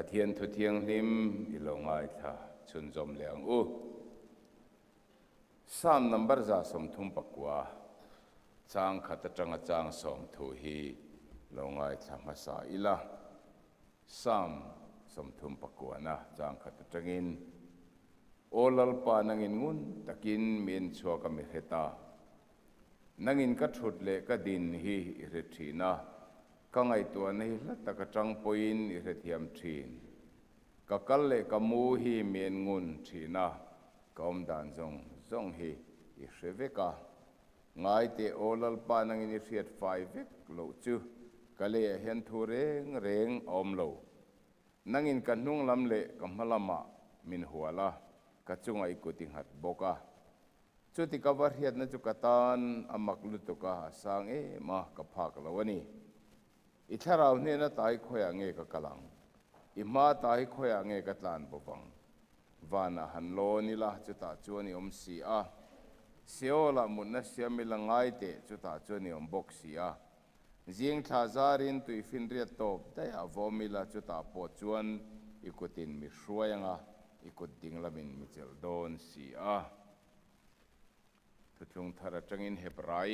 Pathian thu thianghlim i lo ngaithla chhunzawm leh ang u. Psalm number 139, chang khat atanga chang 30 hi lo ngaithla hmasa ila. Psalm 39-na chang khat atangin, Aw Lalpa nangin ngun takin mi en chhuak a mi hre ta. Nangin ka thut leh ka din hi i hre thin a, ka ngaihtuahna hi hla tak atang pawhin i hrethiam thin. Ka kal leh ka mu hi mi en ngun thin a, ka awm dan zawng zawng hi i hre vek a. Ngai teh aw Lalpa nangin i hriat fai vek loh chu ka leiah hian thu reng reng a awm lo. Nangin ka hnung lam leh ka hma lamah min hual a, ka chungah i kut i nghat bawk a. Chuti ka va hriatna chu ka tan a mak lutuk a, a sang em a, ka phak lo a ni. I thlarau hnena tai khawiah nge ka kal ang? I hma tai khawiah nge ka tlan bo vang? Vanah han lawn ila, chutah chuan i awm si a. Seol-ah mutna siam ila ngai teh, chutah chuan i awm bawk si a. Zing thla zarin tuifinriat tawp daihah vawm ila, chutah pawh chuan i kutin mi hruai anga, i kut ding lamin mi chelh dawn si a. Thuthlung thar atangin Hebrai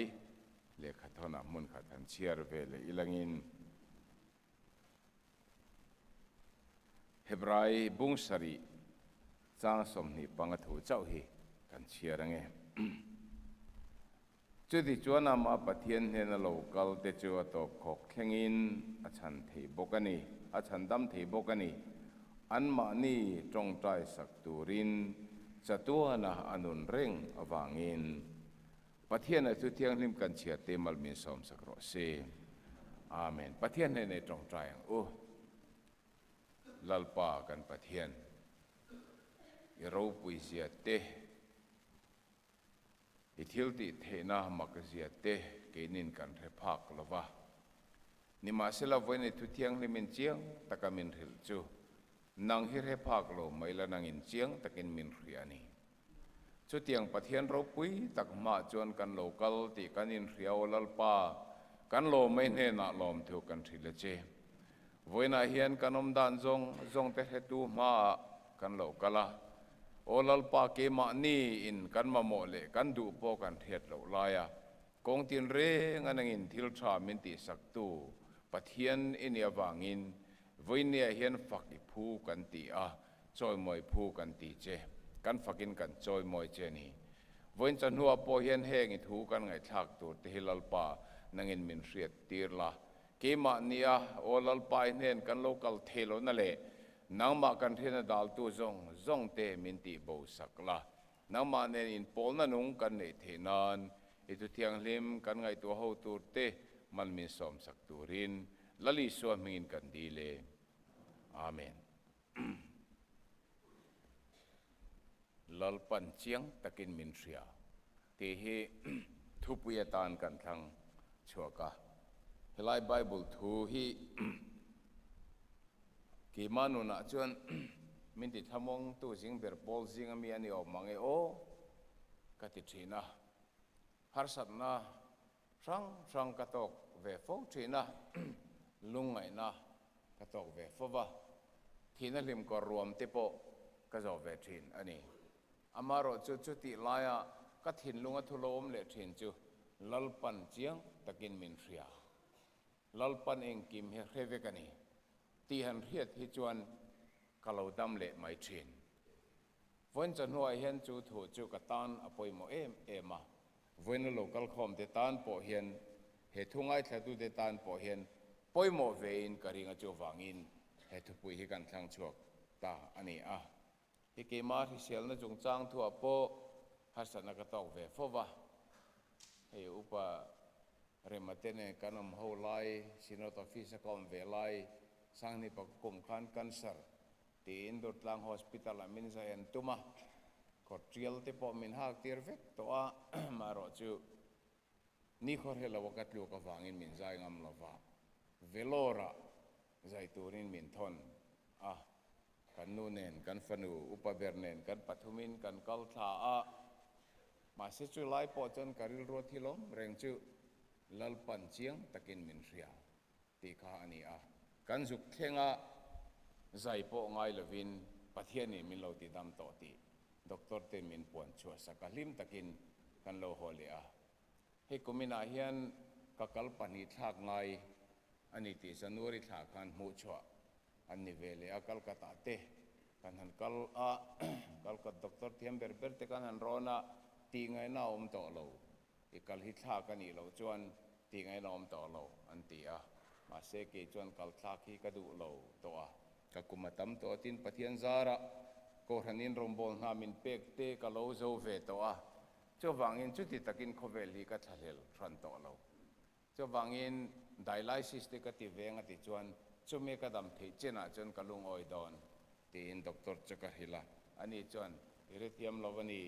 lehkhathawnah hmun khat han chhiar ve leh ilangin Hebrai bung sarih chang 25 thu chauh hi kan chhiar ange. Chuti chuan amah Pathian hnena lo kal te chu a tawp khawk thlengin a chhan thei bawk a ni, a chhan dam thei bawk a ni. Anmahni tawngtai sak turin chatuana a nun reng avangin Pathian a chu thianghlim kan chhiar te mal min sawmsak rawh se. Amen. Pathian hnenah i tawngtai ang u. Lalpa kan Pathian, i ropui zia te, I thil tih theihna mak zia te keinin kan hre phak lo va. Nimahsela vawiin i thu thianghlimin chiang taka min hrilh chu nang hi hre phak lo mai la nangin chiang takin min hria a ni. Chutiang Pathian ropui tak hmaah chuan kan lo kal tih kan inhria aw Lalpa, kan lawmei hnenah lawmthu kan hrilh a che. Vawiinah hian kan awm dan zawng zawng te hretu hmaah kan lo kal a, Aw Lalpa keimahni in kan mamawh leh kan duh pawh kan hriat loh lai a, kawng tin reng a nangin thil tha min tihsaktu Pathian i nih avangin vawiinniah hian fak i phu kan ti a, chawimawi phu kan ti che, kan fakin kan chawimawi che a ni. Vawiin chawhnuah pawh hian heng i thu kan ngaihthlak tur te hi Lalpa nangin min hriat tir la, Keimah nia Aw Lalpa i hnen kan lo kal thei lohna leh nangmah kan hriatna daltu zawng zawng te min tih bo sak la. Nangmah nen inpawlna nung kan neih theih nan i thu thianghlim kan ngaihtuah ho tur te man min sawm sak turin Lal Isua hmingin kan dil e. Amen. Lalpan chiang takin min hria tih hi thupui atan kan thlang chhuak a. Helai Bible thu hi keimah nunah chuan min ti thlamuangtu zing ber pawl zing ami a ni awm mang e aw ka ti thin a. Harsatna hrang hrang ka tawk ve fo thin a, lungngaihna ka tawk ve fo va, thihna hlim kawr ruam te pawh ka zawh ve thin a ni. Amaherawhchu chutih laia ka thinlunga thu lo awm leh thin chu Lalpan chiang takin min hria. Lalpan engkim hi hre vek a ni tih han hriat hi chuan ka lo dam leh mai thin. Vawiin chawhnuah hian chu thu chu ka tan a pawimawh em em a. Vawiina lo kalkhawm te tan pawh hian, he thu ngaithlatute tan pawh hian pawimawh vein ka ring a chuvangin he thupui hi kan thlang chhuak ta a ni a. Hi keimah hriselna chungchang thuah pawh harsatna ka tawk ve fo va. Hei upa Rema te nen kan awm ho lai, Synod Office a ka awm ve lai, Sanghnipa ka kum khan cancer tiin Durtlang Hospital ah min zai an tum a, kawr tial te pawh min hak tir vek tawh a, amaherawhchu nikhaw hre lo a ka tluk avangin min zai ngam lo va, Vellore ah zai turin min thawn a, kan nu nen kan fanu upa ber nen kan pathumin kan kal thla a, mahse chu lai pawh chuan ka rilru a thilawm reng chu Lalpan chiang takin min hria. Tih kha a ni a. Kan zuk thleng a, Zai pawh ngai lovin Pathianin min lo ti dam tawh tih doctor ten min puan chhuah sak a, hlim takin kan lo haw leh a. Hei kuminah hian ka kal 2 thlak ngai a ni tih January thla khan hmuh chhuah an ni ve leh a, Calcutta te kan han kal a, Calcutta doctor thiam ber ber te kan han rawn a, tih ngaihna a awm tawh lo, i kal hi thlak a nih loh chuan tih ngaihna a awm tawh lo an ti a, mahse kei chuan kal thlak hi ka duh lo tawh a, ka kum a tam tawh a tin Pathian zarah Kohhranin rawngbâwl hna min pek te ka lo zo ve tawh a, chuvangin chuti takin khawvel hi ka thlahlel hran tawh lo. Chuvangin dialysis te ka ti veng a ti chuan chumi ka dam theih chenah chuan ka lungawi dawn tiin doctor chu ka hrilh a, ani chuan i hrethiam lo a ni,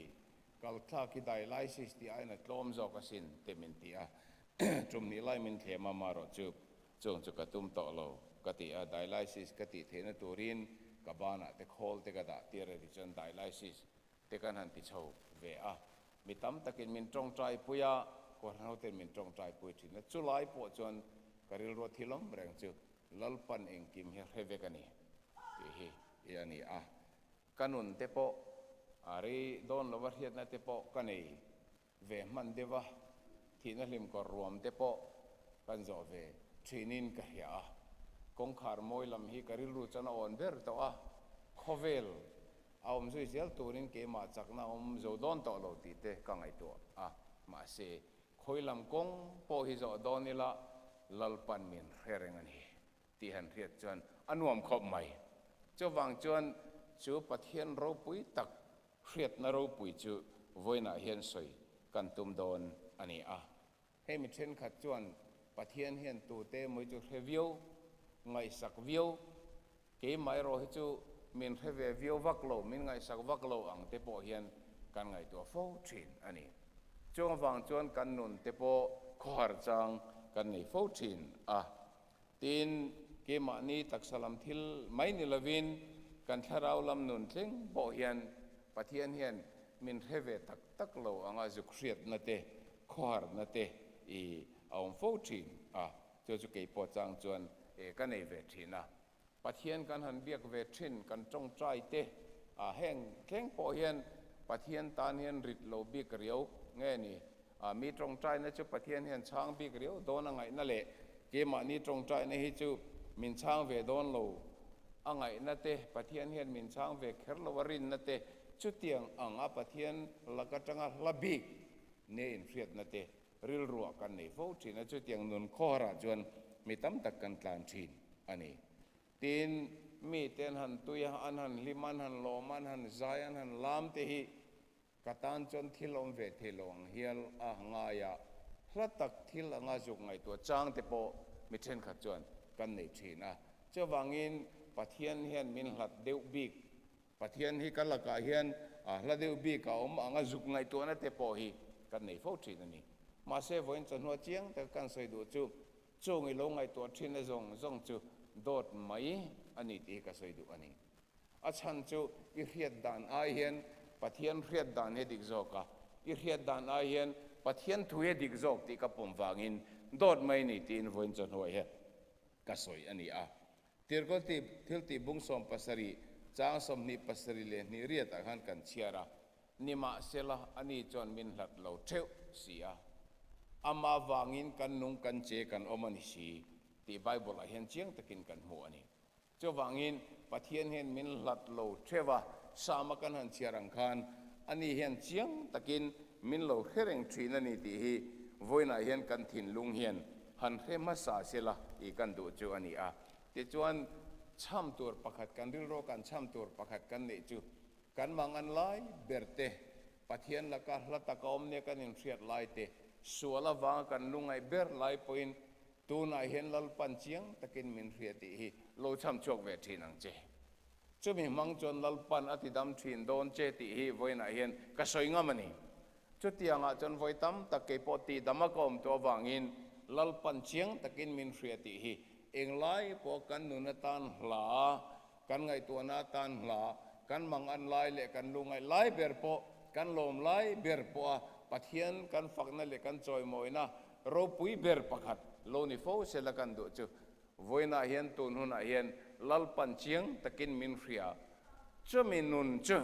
kalthlak hi dialysis tih aiin a tlawm zawk asin te min ti a, tum hnih lai min thlem a marawh chu chung chu ka tum tawh lo ka ti a, dialysis ka tih theihna turin ka banah te khawl te ka dah tir a ti chuan dialysis te kan han ti chho ve a, mi tam takin min tawngtai pui a, Kohhran hoten min tawngtai pui thin a, chulai pawh chuan ka rilru thil awm reng chu Lalpan engkim hi hre vek a ni tih hi i a ni a, ka nun te pawh a rei dawn lova hriatna te pawh ka nei ve hman deuh a, thihna hlim kawr ruam te pawh kan zawh ve thinin ka hria a, kawngkhar mawi lam hi ka rilru chuan a awn ber tawh a, khawvel a awm zui zel turin keimah chakna a awm zo dawn tawh lo tih te ka ngaihtuah a, mahse khawi lam kawng pawh hi zawh dawn ila Lalpan min hre reng a ni tih han hriat chuan a nuam khawp mai. Chuvang chuan chu Pathian ropui tak hriatna ropui chu vawiinah hian sawi kan tum dawn a ni a. Hei mi thenkhat chuan Pathian hian tute emaw hi chu hre viau, ngaihsak viau, keimah erawh hi chu min hre ve viau vak lo, min ngaihsak vak lo ang te pawh hian kan ngaihtuah fo thin a ni. Chung avang chuan kan nun te pawh khawhar chang kan nei fo thin a. Tin, keimahni taksa lam thil mai ni lovin kan thlarau lam nun thleng pawh hian Pathian hian min hre ve tak tak lo anga zuk hriatna te, khawharna te i a awm fo thin a, chu chu kei pawh chang chuan ka nei ve thin a. Pathian kan han biak ve thin, kan tawngtai te a heng thleng pawh hian Pathian tan hian rit lo bik riau nge ni? A mi tawngtaina chu Pathian hian chhang bik riau dawn a ngaihna leh keimahni tawngtaina hi chu min chhang ve dawn lo a ngaihna te, Pathian hian min chhang ve kher lo a rinna te, chutiang ang a Pathian lak atanga hla bik nia inhriatna te rilruah kan nei fo thin a, chutiang nun khawharah chuan mi tam tak kan tlan thin a ni. Tin, mite an han tui a, an han hlim a, an han lawm a, an han zai a, an han lam te hi Ka tan chuan thil awm ve thei lo ang hial a ngai a, hla tak thil anga zuk ngaihtuah chang te pawh mi thenkhat chuan kan nei thin a. Chuvangin Pathian hian min hlat deuh bik, Pathian hi ka lakah hian hla deuh bik a awm anga zuk ngaihtuahna te pawh hi kan nei fo thin a ni. Mahse vawiin chawhnuah chiang taka kan sawi duh chu chung i lo ngaihtuah thin a zawng zawng chu dawt mai a ni tih hi ka sawi duh a ni. A chhan chu i hriat dan ai hian Pathian hriat dan hi a dik zawk a, i hriat dan ai hian Pathian thu hi a dik zawk tih ka pawm vangin dawt mai ni tiin vawiin chawhnuai hian ka sawi a ni a. Tirkawl tih thil tih bung 17 chang 22 riatah khan kan chhiar a, nimahsela ani chuan min hlat lo theuh si a, amah vangin kan nung kan che kan awm a ni si tih Bible-ah hian chiang takin kan hmu a ni. Chuvangin Pathian hian min hlat lo theuh a, Sama kan han chhiar ang khan ani hian chiang takin min lo hre reng thin a ni tih hi vawiinah hian kan thinlung hian han hre hmasa sela tih kan duh chu a ni a. Tichuan chham tur pakhat kan rilru kan chham tur pakhat kan neih chu kan mangan lai ber te, Pathian laka hla taka awm nia kan inhriat lai te, sual avanga kan lungaih ber lai pawhin Tunah hian Lalpan chiang takin min hria tih hi lo chham chhuak ve thin ang che. Chumi hmang chuan Lalpan a ti dam thin dawn che tih hi vawiinah hian ka sawi ngam a ni. Chutiangah chuan vawi tam tak kei pawh tih dam a ka awm tawh avangin Lalpan chiang takin min hria tih hi englai pawh kan nun atan hla, kan ngaihtuahna atan hla, kan mang an lai leh kan lu ngaih lai ber pawh, kan lawm lai ber pawha Pathian kan fakna leh kan chawimawina Ropui ber pakhat lo ni fo sela kan duh chu vawiinah hian tun hunah hian Lalpan chiang takin min hria. Chumi nun chu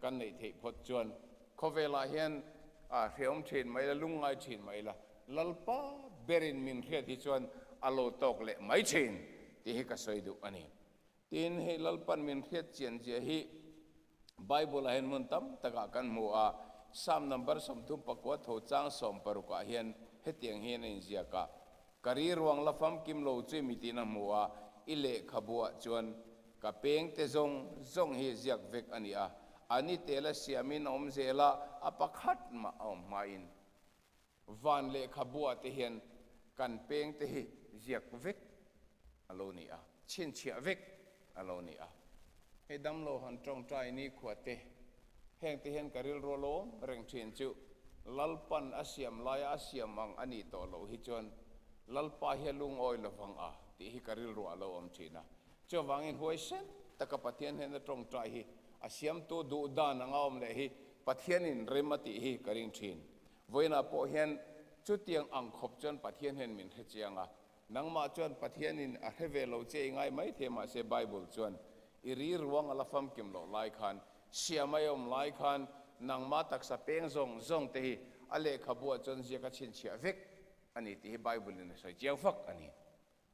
kan neih theih phawt chuan khawvelah hian a hreawm thin mai la, lungngai thin mai la, Lalpa berin min hriat hi chuan a lo tawk leh mai thin tih hi ka sawi duh a ni. Tin, hei Lalpan min hriat chian zia hi Bible-ah hian hmun tam takah kan hmu a, Psalm number 34 tho chang 60 ah hian hetiang hian a inziak a, Ka ri ruang la famkim lo chu mi tiin a hmu a, i lehkhabuah chuan ka pengte zawng zawng hi ziak vek a ni a, a ni tela siamin a awm zel a, a pakhat mah a awm hmain. Van lehkhabuah te hian kan pengte hi ziak vek a lo ni a, chhinchhiah vek a lo ni a. Hei damlo han tawngtai nikhua te, heng te hian ka rilru a lawm reng thin chu Lalpan a siam laia a siam ang a nih tawh loh hi chuan Lalpa hi a lungawi lovang a tih hi ka rilruah a lo awm thin a. Chuvangin huaisen taka Pathian hnena tawngtai hi a siamtu duh dan anga awm leh hi Pathianin rem a tih hi ka ring thin. Vawiinah pawh hian chutiang ang khawp chuan Pathian hian min hre chiang a, nangmah chuan Pathianin a hre ve lo che i ngai mai thei mahse Bible chuan i ri ruang a la famkim loh lai khan, siam a awm lai khan nangmah taksa peng zawng zawng te hi a lehkhabuah chuan ziak a chhinchhiah vek a ni tih hi Bible in a sawi chiang fak a ni.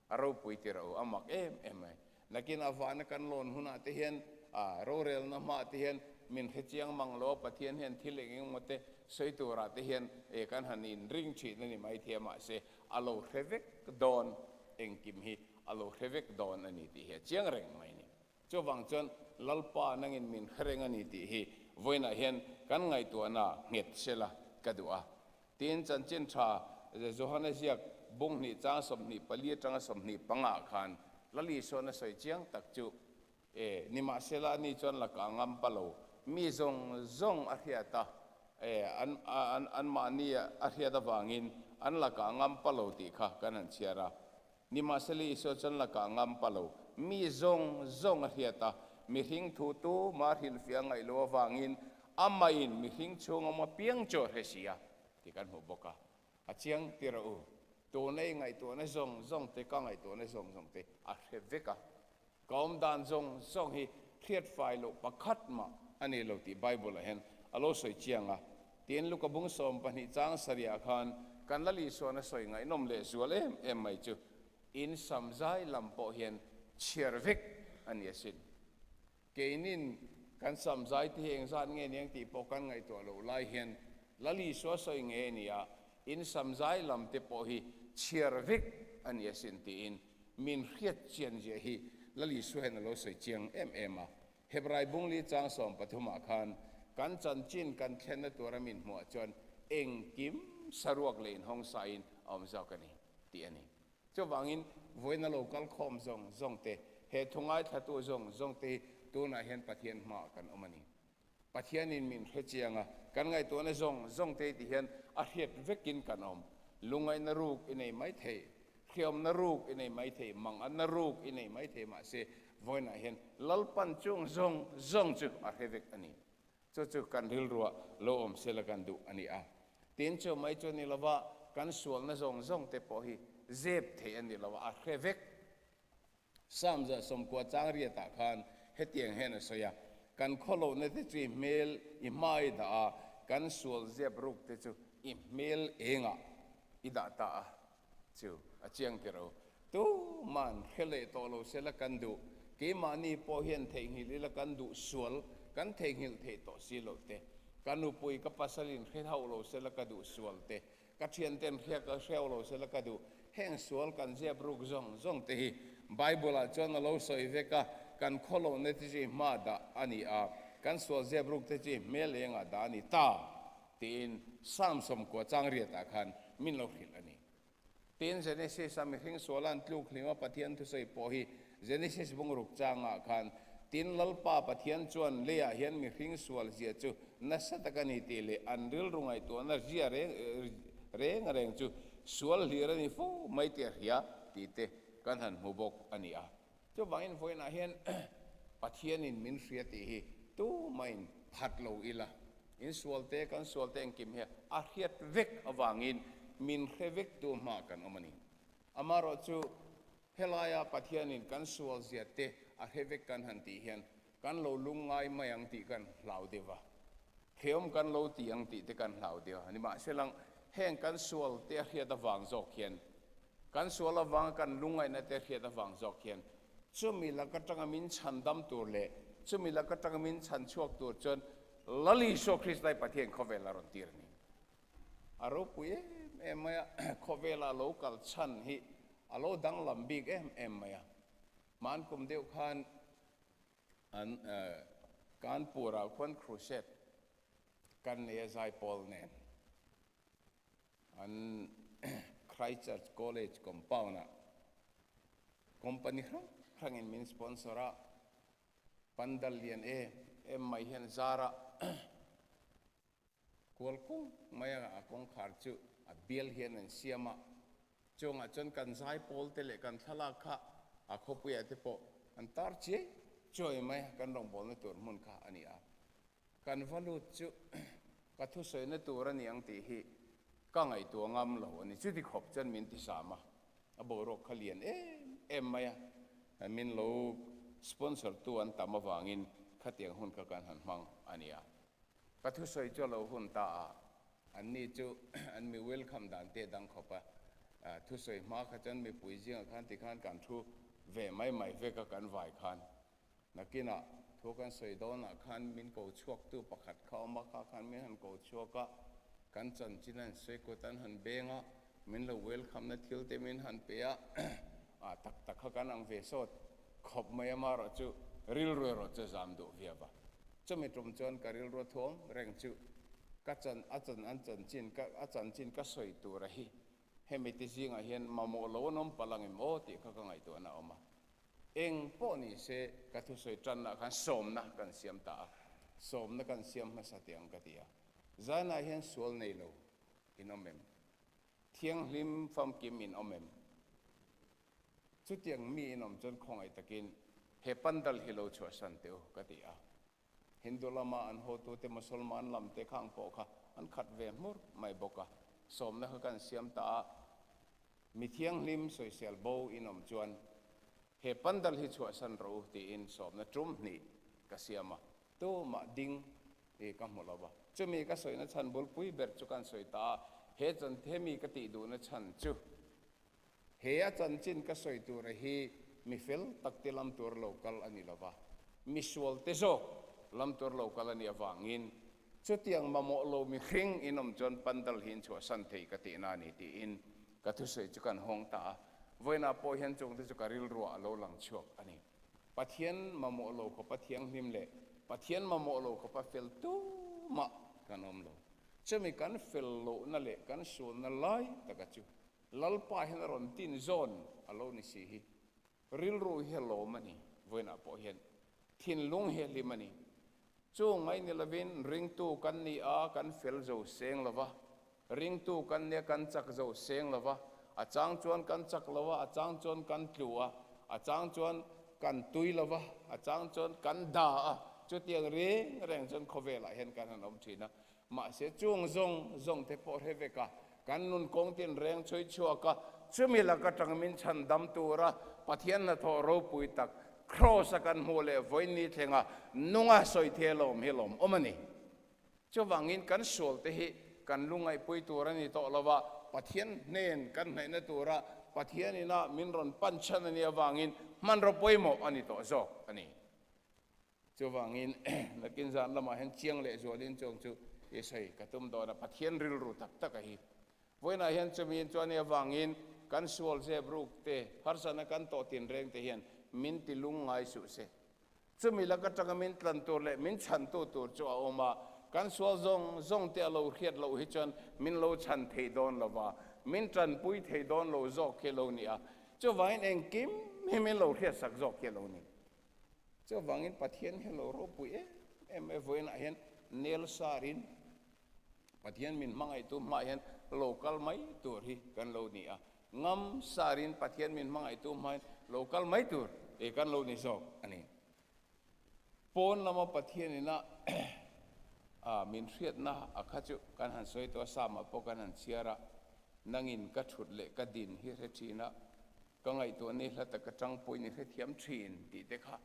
A ropui ti ro a mak em em mai. Nakin a vana kan lawn hunah te hian a rorelna hmaah te hian min hre chiang mang lo a, Pathian hian thil eng eng emaw te sawi turah te hian e kan han inring thin a ni mai thei a, mahse a lo hre vek dawn, engkim hi a lo hre vek dawn a ni tih hi a chiang reng mai a ni. Chuvang chuan Lalpa nangin min hre reng a ni tih hi vawiinah hian kan ngaihtuahna nghet sela ka duh a. Tin, chanchin tha Johana ziak bung hnih chang 24 atanga 25 ah khan Lal Isuan a sawi chiang tak chu, E, nimahsela ani chuan lakah ngam pa lo, mi zawng zawng a hriat a, e, an, an, anmahni a hriat avangin an lakah ngam pa lo tih kha kan han chhiar a. Nimahsela Isua chuan lakah ngam pa lo, mi zawng zawng a hriat a, mihring thu tu mah hrilhfiah ngaih loh avangin amahin mihring chhung awm apiang chu a hre si a tih kan hmuh bawk a. A chiang ti rawh u, tuna i ngaihtuahna zawng zawng te, ka ngaihtuahna zawng zawng te a hre vek a. Ka awm dan zawng zawng hi hriat fai loh pakhat mah a ni lo tih Bible-ah hian a lo sawi chiang a. Tin, Luka bung 12 chang sarihah khan kan Lal Isuan a sawi ngaihnawm leh zual em em mai chu in sam zai lam pawh hian chhiar vek a ni asin. Keinin kan sam zai te hi engzat nge niang tih pawh kan ngaihtuah loh lai hian Lal Isua sawi nge ni a, in sam zai lam te pawh hi chhiar vek a ni asin tiin Min hriat chian zia hi Lal Isua hian a lo sawi chiang em em a. Hebrai bungli chang 13 ah khan kan chanchin kan thlenna tura min hmuah chuan engkim saruak leh inhawng sain a awm zawk a ni tih a ni. Chuvangin vawiin a lo kal khawm zawng zawng te, he thu ngaithlatu zawng zawng te hi tunah hian Pathian hmaah kan awm a ni. Pathianin min hre chiang a, kan ngaihtuahna zawng zawng te ti hian a hriat vekin kan awm. Lungngaihna ruk i nei mai thei, hriawmna ruk i nei mai thei, manganna ruk i nei mai thei mahse vawiinah hian Lalpan chung zawng zawng chu a hre vek a ni. Chu chu kan rilruah lo awm sela kan duh a ni a. Tin chu mai chu ni lova kan sualna zawng zawng te pawh hi zep thei a ni lova a hre vek. Psalm 90 chang riatah khan hetiang hian a sawi a, Kan khawlohna te chu i hmel i hma i dah a, kan sual zep ruk te chu i hmel engah i dah ta a, chu a chiang ti ro. Tuman hre leh tawh lo sela kan duh, keimahni pawh hian theihnghilh ila kan duh sual, kan theihnghilh theih tawh si lo te, ka nupui ka pasalin hre hauh lo sela ka duh sual te, Ka thianten hriak a hreu lo sela ka duh. Heng sual kan ziap ruk zawng zawng te hi Bible ah chuan a lo sawi vek a, kan khawlohna te chu i hma dah a ni a, kan sual ziap ruk te chu i hmel engah dah a ni ta tiin Psalm 90 chang riatah khan min lo hrilh a ni. Tin, Genesis a mihring suala an tluk hlim a Pathian thusawi pawh hi Genesis bungruk changah khan Tin, Lalpa Pathian chuan leiah hian mihring sual zia chu nasa tak a ni tih leh an rilru ngaihtuahna zia reng reng reng chu sual hlir a ni fo mai tih a hria tih te kan han hmu bawk a ni a. Chuvangin vawiinah hian Pathianin min hria tih hi tumahin phat lo ila, in sual te kan sual te engkim hi a hriat vek avangin min hre vek tu hma kan awm a ni. Amaherawhchu Helaia Pathianin kan sualzia te a hre vek kan han tih hian kan lo lungngai mai ang tih kan hlau deuh a, hreawm kan lo ti ang tih te kan hlau deuh a. Nimahsela, heng kan sual te a hriat avang zawk hian, kan sual avanga kan lungngaihna te a hriat avang zawk hian chumi lak atanga min chhandam tur leh chumi lak atanga min chhanchhuak tur chuan Lal Isua Krista hi Pathian khawvel a rawn tir a ni. A ropui em em mai a, khawvela a lo kal chhan hi a lo danglam bik em em mai a. Hman kum deuh khan an Kanpur-ah khuan crusade kan nei a zaipawl nen an Christchurch College compound-ah company hrang hrangin min sponsor a, pandal lian em em mai hian zara Kual kung mai a, a kawngkhar chu a bial hian an siam a, chungah chuan kan zaipawl te leh kan thlalak kha a khawpuiah te pawh an tar chiai chuai mai a, kan rawngbawlna tur hmun kha a ni a. Kan va lut chu ka thusawina tur a ni ang tih hi ka ngaihtuah ngam lo a ni. Chuti khawp chuan min ti sam a, a boruak kha lian em em mai a, min lo sponsor tu an tam avangin khatiang hun kha kan han hmang a ni a. Ka thusawi chu a lo hun ta a, anni chu an mi welcome dan te dang khawp a, thusawi hma kha chuan mipui zingah khan tikhan kan thu ve mai mai vek a kan vai khan. Nakinah thu kan sawi dawnah khan min ko chhuaktu pakhat kha awm a, kha khan min han ko chhuak a, kan chanchin an sawi kut an han beng a, min lo welcome na thil te min han pe a, ah tak tak kha kan ang ve sawt khawp mai a, marawh chu rilru erawh chu zam duh viau a. Chumi tum chuan ka rilru a thuam reng chu ka chan a chan an chanchin ka a chanchin ka sawi tur a hi hemi te zingah hian mamawh lo an awm palh ang em aw tih kha ka ngaihtuahna a awm a. Eng pawh ni se ka thusawi tanna khan sawmna kan siam ta a, sawmna kan siam hmasa teh ang ka ti a. Zanah hian sual nei lo in awm em? Thianghlim famkim in awm em? Chutiang mi in awm chuan khawngaih takin he pandal hi lo chhuahsan teh u ka ti a. Hindu lama an hotute Musalman lam te khang pawh kha an khat ve hmur mai bawk a. Sawmna kha kan siam ta a, mi thianghlim sawisel bo in awm chuan he pandal hi chhuahsan rawh u tiin sawmna tum hnih ka siam a. Tumah ding i ka hmu lo va. Chumi ka sawina chhan bulpui ber chu kan sawi ta a, he chan hemi ka tih duhna chhan chu he a chanchin ka sawi tura hi mi fel tak te lam tur lo kal a ni lo va, mi sual te zawk lam tur lo kal a nih avangin chutiang mamawh lo mihring in awm chuan pandal hi in chhuahsan thei ka tihna a ni tiin ka thusawi chu kan hawng ta a. Vawiinah pawh hian chungte chu ka rilruah a lo lang chhuak a ni. Pathian mamawh lo khawpa thianghlim leh Pathian mamawh lo khawpa fel tumah kan awm lo. Chumi kan fel lohna leh kan sualna lai taka chu Lalpa hian a rawn tin zawn a lo ni si hi. Rilru hi a lawm a ni, vawiinah pawh hian thinlung hi a hlim a ni. Chu ngai ni lovin ringtu kan ni a, kan fel zo seng lo va, ringtu kan nia kan chak zo seng lo va, a chang chuan kan chak lo a, a chang chuan kan tlu a, a chang chuan kan tui lo va, a chang chuan kan da a, chutiang reng reng chuan khawvelah hian kan han awm thin a. Mahse chung zawng zawng te pawh hre vek a, kan nun kawng tin reng chhui chhuak a, chumi laka tang min chhan dam tura Pathian hnathawh ropui tak Kraws a kan hmuh leh vawiin thlenga nunga sawi thei alawm hi lawm awm a ni. Chuvangin kan sual te hi kan lungaihpui tur a ni tawh lo va, Pathian hnen kan hnaihna tura Pathian ina min rawn pan chhan a nih avangin hmanraw pawimawh a ni tawh zawk a ni. Chuvangin nakin zan lamah hian chiang leh zualin chuang chu i sawi ka tum dawn a, Pathian rilru tak tak a hi. Vawiinah hian chumi chuan i avangin kan sual zep ruk te, harsatna kan tawh tin reng te hian min ti lung ngai suh se. Chumi lak atanga min tlan tur leh min chhantu tur chu a awm a, kan sual zawng zawng te a lo hriat loh hi chuan min lo chhan thei dawn lo va, min tanpui thei dawn lo zawk hi a lo ni a. Chuvangin engkim hi min lo hriatsak zawk hi a lo ni. Chuvangin Pathian hi lo ropui em em mai vawiinah hian nel sarin Pathian min hmangaihtu hmaah hian lo kal mai tur hi kan lo ni a, ngam sarin Pathian min hmangaihtu hmaah hian lo kal mai tur hi kan lo ni zawk a ni. Pawn lama Pathian ina min hriatna a kha chu kan han sawi tawh a, Psalm-ah pawh kan han chhiar a, Nangin ka thut leh ka din hi hre thin a, ka ngaihtuah ni hla taka tangpui ni hrethiam thin tih te kha.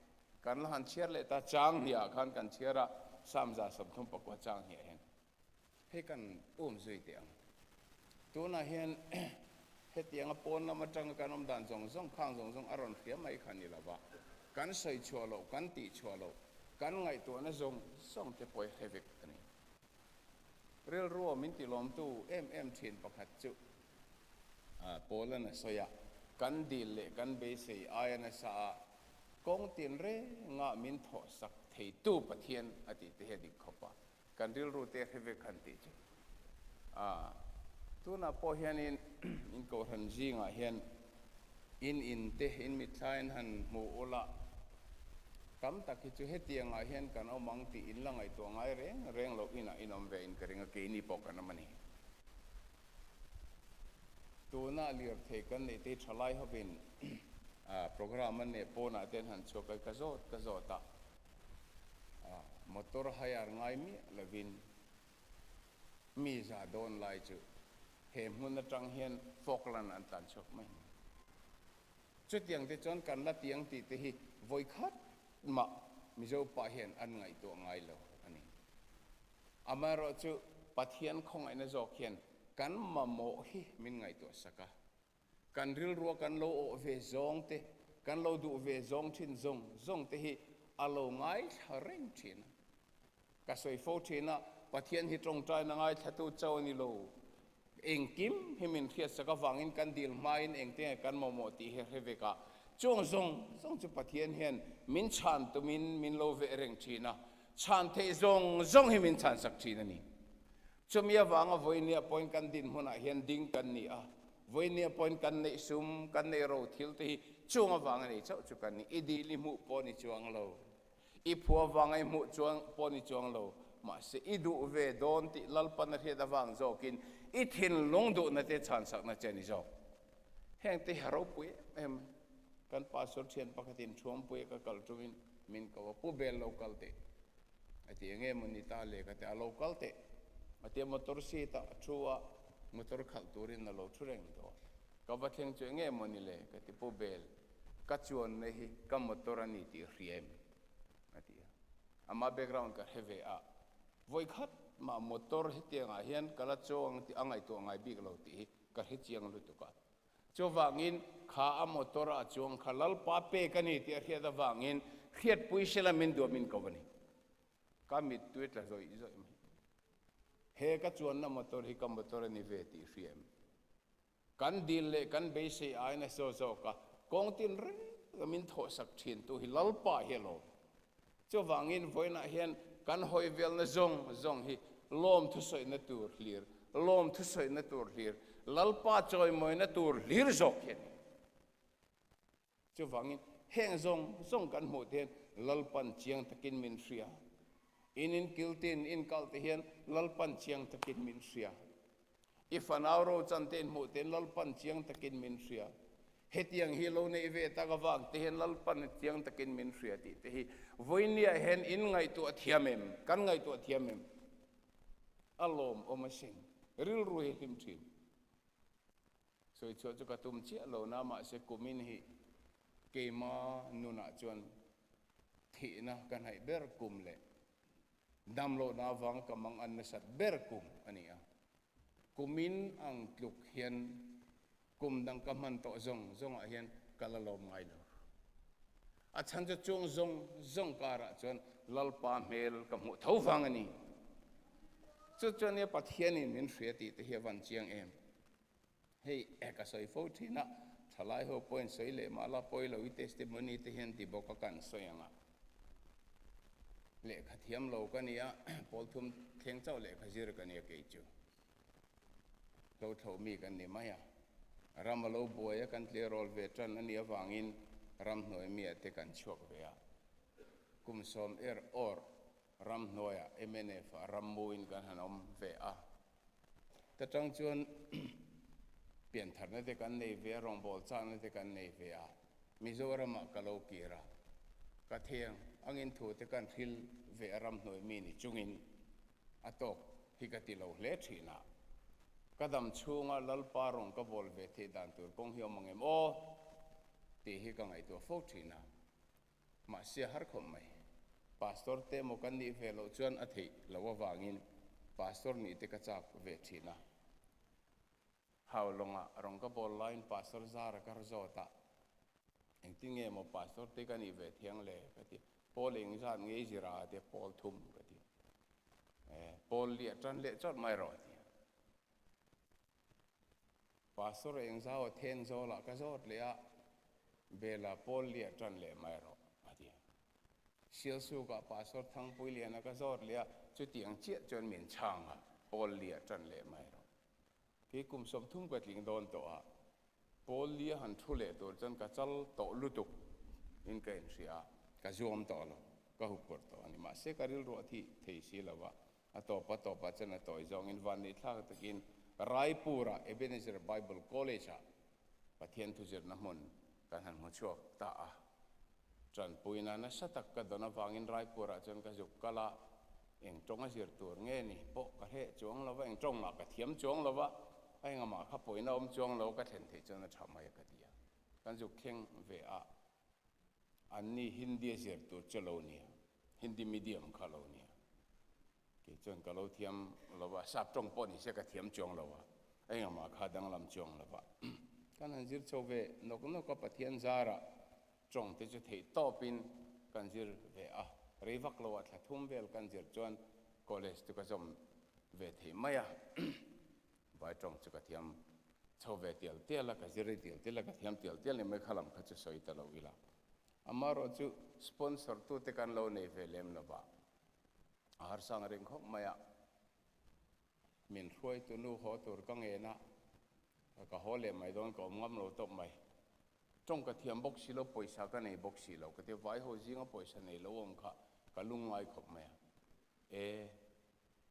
Kan la han chhiar leh ta chang hniah khan kan chhiar a, Psalm 139 chang hniah hian hei kan um zui teh ang. Tunah hian hetianga pawn lam atanga kan awm dan zawng zawng khang zawng zawng a rawn hria mai kha ni lova, kan sawi chhuah loh, kan tih chhuah loh, kan ngaihtuahna zawng zawng te pawh hi hre vek a ni. Rilru min tilawmtu em em thin pakhat chu Paul-a'n a sawi a, Kan dil leh kan beisei aia nasa a, kawng tin rengah min thawhsak theitu Pathian a tih te hi a dik khawp a, kan rilru te hre vek han tih chu. Tunah pawh hianin in kohhran zingah hian in in te in mitthlain han hmu ula, tam tak hi chu hetiangah hian kan awm ang tih in la ngaihtuah ngai reng reng loh inah in awm ve in ka ring a, keini pawh kan awm a ni. Tuna lirthei kan neih te hi thalai hovin programme an neih pawnah te an han chhuak a, ka zawt ka zawt a, motor hire ngai miah lovin mi za dawn lai chu he hmun atang hian Falkland an tlan chhuak mai mai. Chutiang te chuan kan la tiang tih te hi vawi khat mah Mizo pa hian an ngaihtuah ngai lo a ni. Amaherawhchu Pathian khawngaihna zawk hian kan mamawh hi min ngaihtuah sak a, kan rilrua kan lo awh ve zawng te, kan lo duh ve zawng thin zawng zawng te hi a lo ngaithla reng thin a. Ka sawi fo thin a, Pathian hi tawngtaina ngaithlatu chauh a ni lo. Engkim hi min hriatsak avangin kan dil hmain engte nge kan mamawh tih hi hre vek a, chuang zawng zawng chu Pathian hian min chhan tumin min lo veh reng thin a, chhan theih zawng zawng hi min chhansak thin a ni. Chumi avanga vawinia pawhin kan dinhmunah hian ding kan ni a, vawinia pawhin kan neih sum, kan neih ro thil te hi chung avanga nei chauh chu kan ni. I dil i hmuh pawh ni chuang lo. I phua vanga i hmuh chuan pawh ni chuang lo, mahse i duh ve dawn tih Lalpan a hriat avang zawkin i thinlung duhna te chhansakna che a ni zawk. Heng te hi a ropui em em. Kan pastor thian pakhatin Thuampuia ka kal tumin min ko a, Pu Bel lo kal teh a ti, enge maw ni ta le ka ti, a lo kal teh a ti a, motor seat ah a thu a, motor khalh turin a lo thu reng tawh a, ka va thleng chu enge maw ni le ka ti, Pu Bel, Ka chuanna hi ka motor a ni tih hria em? a ti a. Ama background ka hre ve a, vawi khat mah motor hetiangah hian ka la chaw ang tih a ngaihtuah ngai bik lo tih hi ka hre chiang lutuk a. Chuvangin kha a motor a chuang kha Lalpa pek a ni tih a hriat avangin hriatpui sela min duah min ko a ni. Ka mittui tla zawih zawih mai. He ka chuanna motor hi ka motor a ni ve tih hria em? Kan dil leh kan beisei aiin a saw zawk a, kawng tin reng a min thawhsak thintu hi Lalpa hi a lawm. Chuvangin vawiinah hian kan hawi velna zawng zawng hi lawm thusawihna tur hlir, lawm thusawihna tur hlir, Lalpa chawimawina tur hlir zawk hi a ni. Chuvangin, heng zawng zawng kan hmuh te hian Lalpan chiang takin min hria. In inkiltin, inkalh te hian Lalpan chiang takin min hria. I fanau rochan te inhmuh te hian Lalpan chiang takin min hria. Hetiang hi lo neih ve tak avang te hian Lalpan chiang takin min hria tih te hi vawinia hian in ngaihtuah thiam em? Kan ngaihtuah thiam em? A lawmawm asin. Rilru hi hlim thin. Sawi chhuah chu ka tum chiah lo na, mahse kumin hi keima nunah chuan thihna ka hnaih ber kum leh damlohna avanga ka mang an nasat ber kum a ni a. Kumin ang tluk hian kum dang ka hman tawh zawng zawngah hian ka la lawm ngai lo. A chhan chu chung zawng zawng karah chuan Lalpa hmel ka hmuh tho vang a ni. Chu chuan nia Pathianin min hria tih te hi a van chiang em. Hei ka sawi fo thin a, thalai ho pawhin sawi leh mah la pawi lo i testimony te hian ti bawk a kan sawi ang a. Lehkha thiam lo ka nia, pawl thum thleng chauh lehkha zir ka nia kei chu. Hlo thlo mi kan ni mai a, ram a lo buai a kan tleirawl ve tan a nih avangin ramhnuai mi ah te kan chhuak ve a. Kum sawm er awr ramhnuaiah mnf ah rammuin kan han awm ve a. Ta tang chuan piantharna te kan nei ve a, rawngbâwl châkna te kan nei ve a, Mizoramah ka lo kir a, ka theng angin thu te kan hril ve a ramhnuai mi ni chungin a tawk hi ka ti lo hle thin a, ka dam chhunga Lalpa rawng ka bawl ve theih dan tur kawng hi awm ang em aw tih hi ka ngaihtuah fo thin a. Mahse a har khawp mai. Pastor te emaw kan nih ve loh chuan a theih loh avangin Pastor nih te ka chak ve thin a. Haulawngah rawng ka bawl laiin Pastor Zara ka rawt a, engtin nge maw Pastor te ka nih ve thiang le ka ti. Pawl engzat nge i zir a tia pawl thum ka ti. Pawl liah tan leh chawt mai rawh a ti. Pastor engzau a then zawlah ka zawt leh a, Bela pawl liah tan leh mai rawh a ti. Sialsukah Pastor Thangpuiliana ka zawt leh a, chutiang chiah chuan min chhang a, pawl liah tan leh mai rawh. Kei kum 30 ka tling dawn tawh a, pawl lia han thu leh tur chuan ka chal tawh lutuk in ka inhria a, ka zuam tawh lo, ka huphurh tawh a ni. Mahse ka rilruah thih thei si lo va, A tawp a tawpah chuan a tawi zawngin vanneih thlak takin Raipur-ah Ebenezer Bible College-ah Pathian thuzirna hmun kan han hmu chhuak ta a. Tanpuina nasa tak ka dawn avangin Raipur-ah chuan ka zuk kal a, eng tawng a zir tur nge ni pawh ka hreh chuang lo va, eng tawng mah ka thiam chuang lo va, a engah kha pawina awm chuang lo ka thlen theih chuan a tha mai a ka ti a. Kan zuk thleng ve a, Anni Hindi a zir tur chu lo nia, Hindi medium kha lo nia. Kei chuan ka lo thiam lo va, sap tawng pawh ni se ka thiam chuang lo a, engah kha danglam chuang lo va. Kan han zir chho ve nawk nawk a, Pathian zarah tawng te chu theih tawpin kan zir ve a, rei vak lo ah thla thum vel kan zir chuan college chu ka zawm ve thei mai a. Vai tawng chu ka thiam chho ve tial tial a, ka zir tial tial a, ka thiam tial tial ni mai kha lam kha chu sawi ta lo ila. Amaherawh chu sponsor tute kan lo nei ve lem lo va, a harsang reng khawp mai a, min hruaitu nu haw tur ka ngen a, ka haw leh mai dawn ka awm ngam lo tawp mai. Tawng ka thiam bawk si lo, pawisa ka nei bawk si lo, ka ti vai ho zinga pawisa nei lo awm kha ka lungngai khawp mai a. E.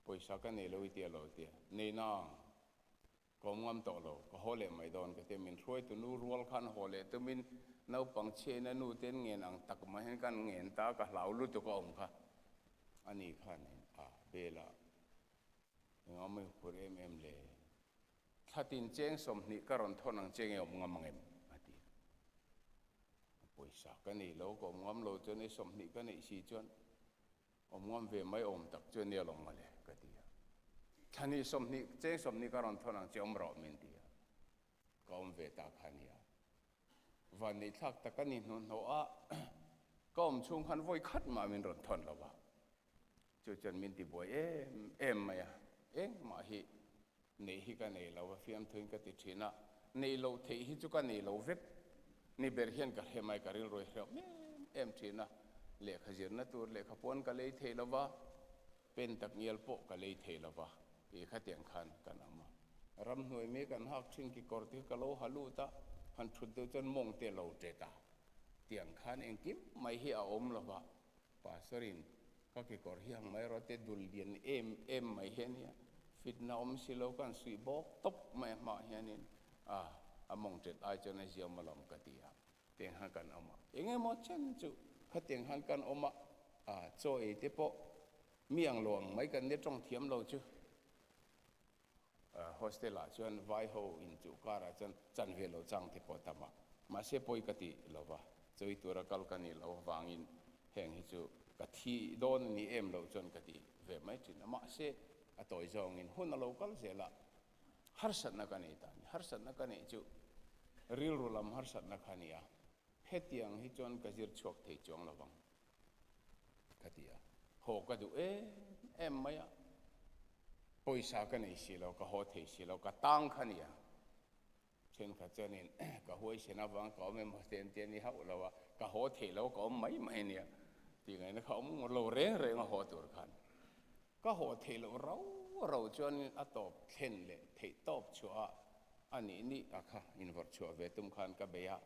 Pawisa ka nei lo i tia lo tia. Nei nang. Ka awm ngam tawh lo. Ka haw leh mai dawn ka tia. Min hruaitu nu rual khan haw leh tumin naupang chhiain a nu ten ngen ang tak mai hian kan ngen ta ka hlau lutuk a awm kha. A ni khan a bel a engah mai phur em em le. Thlatin cheng 20 ka rawn thawn ang che nge awm ngam ang em? a ti a. Pawisa ka nei lo ka awm ngam lo chuan e 20 ka neih si chuan Awm ngam ve mai awm tak chu nia lawng mawle ka ti a. Thlani 20, cheng 20 ka rawn thawn ang che awm rawh min ti a. Ka awm ve ta kha nia. Vanneih thlak tak a ni hnuhnawh a, ka awm chhung khan vawi khat mah min rawn thawn lo va. Chu chuan min ti buai em em mai a, engmah hi neih hi ka nei lo a fiamthuin ka ti thin a, neih loh theih hi chu ka nei lo vek ni ber hian ka hre mai, ka rilru hi hreuh em em thin a, lehkha zirna tur lehkha pawn ka lei thei lo va, pen tak ngial pawh ka lei thei lo va, tih khatiang khan kan awm a. Ramhnuai mi kan hak thin kekawr te kha ka lo ha lut a, han thut deuh chuan mawng te a lo tet a, tiang khan engkim mai hi a awm lo va, Pastor in ka kekawr hi ang mai rawh te dul lian em em mai hi ania, fitna awm si lo kan suih bawk tawp mai a hmaah hianin a a mawng tet ai chuan a ziam alawm ka ti a, tiang han kan awm a, eng emaw chen chu khatiang han kan awm a, a chaw ei te pawh mi ang lo ang mai kan nia tawng thiam lo chu. Hostel ah chuan vai ho in chuh kar ah chuan chan ve lo chang te pawh tam a, mahse pawi ka ti lo va, chawi tura kal ka nih loh avangin heng hi chu ka thi dawn a ni em loh chuan ka ti ve mai thin a, mahse a tawi zawngin hun a lo kal zel a, harsatna ka nei ta a ni, harsatna ka neih chu rilru lam harsatna kha a ni a, hetiang hi chuan ka zir chhuak thei chuang lo vang. Ka ti a, haw ka duh em em mai a, pawisa ka nei si lo, ka haw thei si lo, ka tang kha nia. Thenkhat chuanin ka huaisen avang ka awm emaw te an ti a ni hauh lo a, ka haw thei lo, ka awm mai mai nia tih ngaihna kha awm lo reng reng a haw tur khan. Ka haw thei loh rau rau chuanin a tawp thlen leh theih tawp chhuah a, a nih nih a kha invawrh chhuah ve tum khan ka bei a,